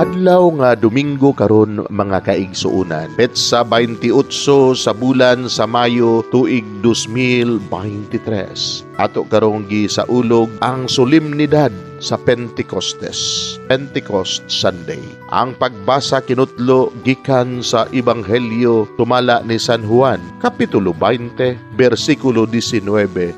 Adlaw nga Domingo karon, mga kaigsuonan. Petsa 28 sa bulan sa Mayo, tuig 2023. Ato karong gisaulog ang solemnidad sa Pentecostes, Pentecost Sunday. Ang pagbasa kinutlo gikan sa Ebanghelyo tumala ni San Juan, Kapitulo 20, bersikulo 19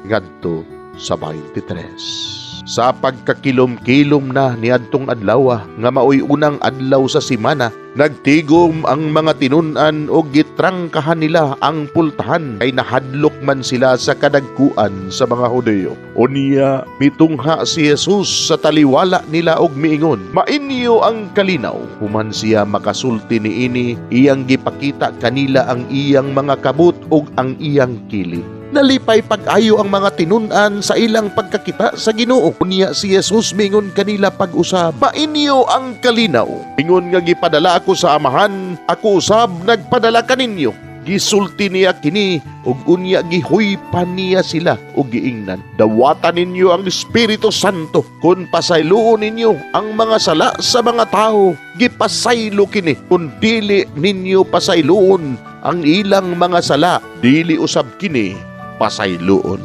ngadto sa 23. Sa pagkakilom-kilom na niadtong adlaw nga maoy unang adlaw sa semana, nagtigom ang mga tinun-an og gitrangkahan nila ang pultahan kay nahadlok man sila sa kadagkuan sa mga Hudiyo. Unya mitungha si Jesus sa taliwala nila og miingon, "Mainyo ang kalinaw." Human siya makasulti niini, iyang gipakita kanila ang iyang mga kabot ug ang iyang kilid. Nalipay pag-ayo ang mga tinun-an sa ilang pagkakita sa Ginoo. Unya si Jesus mingon kanila pag-usab, "Mainyo ang kalinaw. Ingon nga gipadala ako sa Amahan, ako usab nagpadala kaninyo." Gisulti niya kini ug unya gihuypan niya sila ug giingnan, "Dawata ninyo ang Espiritu Santo. Kung pasayloon ninyo ang mga sala sa mga tao, gipasaylo kini. Kung dili ninyo pasayloon ang ilang mga sala, dili usab kini pasayloon."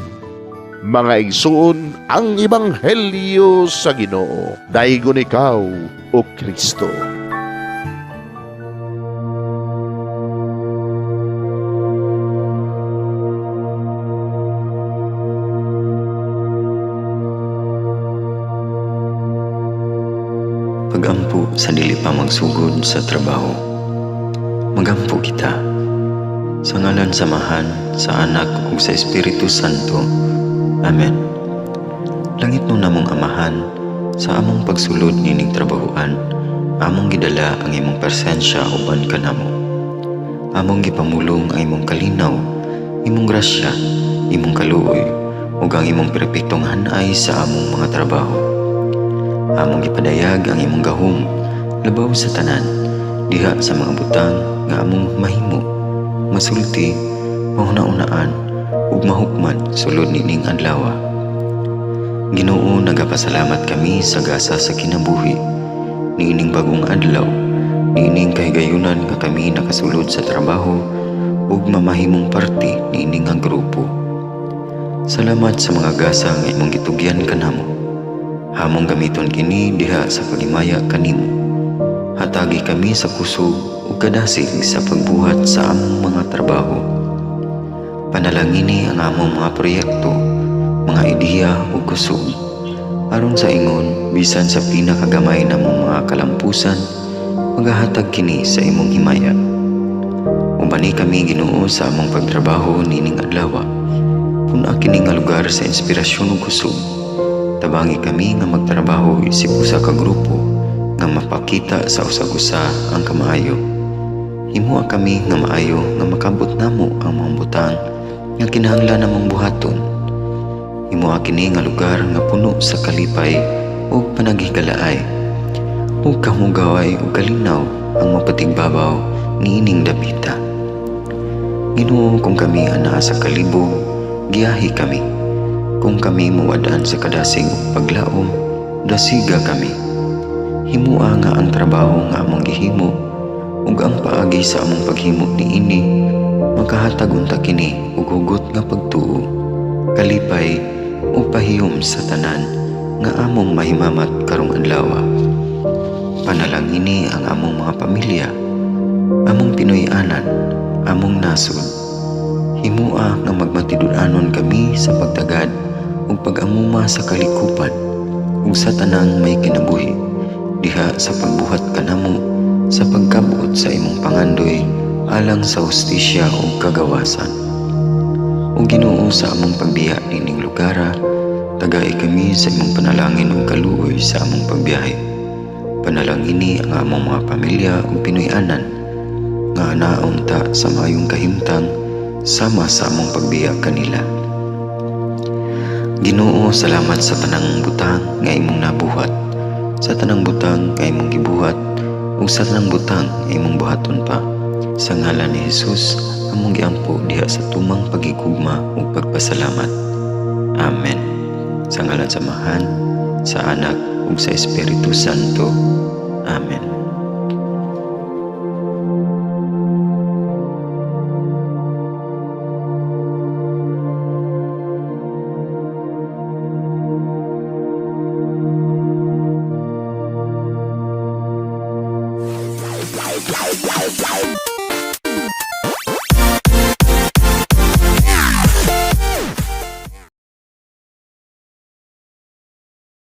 Mga igsuon, ang ebanghelyo sa Ginoo. Daygon ikaw, o Kristo. Pagampo sa dili pa magsugod sa trabaho. Magampo kita. Sa ngalan sa Amahan, sa Anak ug sa Espiritu Santo. Amen. Langitnon namong Amahan, sa among pagsulod nining trabahoan, among gidala ang imong presensya uban kanamo. Among gipamulong ang imong kalinaw, imong grasya, imong kaluoy, ug ang imong perpektong hanay sa among mga trabaho. Among gipadayag ang imong gahom labaw sa tanan diha sa mga butang nga among mahimo, masulti, mahuna-unaan ug mahukman sulod nining adlaw. Ginoo, nagapasalamat kami sa gasa sa kinabuhi niining bag-ong adlaw, niining kahigayunan nga kami nakasulod sa trabaho ug mamahimong parte niini nga grupo. Salamat sa mga gasa nga imong gitugyan kanamo. Among gamiton kini diha sa paghimaya kanimo. Hatagi kami sa kusog ug kadasig sa pagbuhat sa among mga trabaho. Panalangini ang among mga proyekto, mga ideya ug kusog. Aron sa ingon, bisan sa pinakagamay namong mga kalampusan, magahatag kini sa imong himaya. Ubani kami, Ginoo, sa among pagtrabaho nining adlaw. Pun-a kini nga lugar sa inspirasyon ug kusog. Tabangi kami nga magtrabaho isip usa ka grupo nga mapakita sa usag-usa ang kamaayo. Himoa kami nga maayo nga makabot namo ang mga butang nga kinahanglan namong buhaton. Himoa kini nga lugar nga puno sa kalipay ug panaghigalaay. Ug kahugaway ug kalinaw ang mapatigbabaw niining dapita. Ginoo, kung kami anaa sa kalibog, giyahi kami. Kung kami muwad-an sa kadasig ug paglaom, dasiga kami. Himoa nga ang trabaho nga among gihimo ug ang paagi sa among paghimo niini makahatag unta kini og hugot nga pagtuo, kalipay ug pahiyom sa tanan nga among mahimamat karong adlaw. Panalangini ang among mga pamilya, among Pinoy-anan, among nasod. Himoa nga magmatinud-anon kami sa pagtagad ug pag-amuma sa kalikupan ug sa tanang may kinabuhi diha sa pagbuhat kanamo sa pagkabot sa imong pangandoy alang sa hustisya ug kagawasan. O Ginoo, sa among pagbiya nining lugara, tagai kami sa imong panalangin ug kaluoy sa among pagbiyahe. Panalangini ang among mga pamilya ug Pinoy-anan nga anaon ta sa maayong kahimtang sama sa among pagbiya kanila. Ginoo, salamat sa tanang butang nga imong nabuhat, sa tanang butang nga imong gibuhat, ug sa tanang butang nga imong buhaton pa. Sa ngalan ni Jesus, among giampo diha sa tumang pagigugma ug pagpasalamat. Amen. Sa ngalan sa Amahan, sa Anak ug sa Espiritu Santo. Amen. Bye.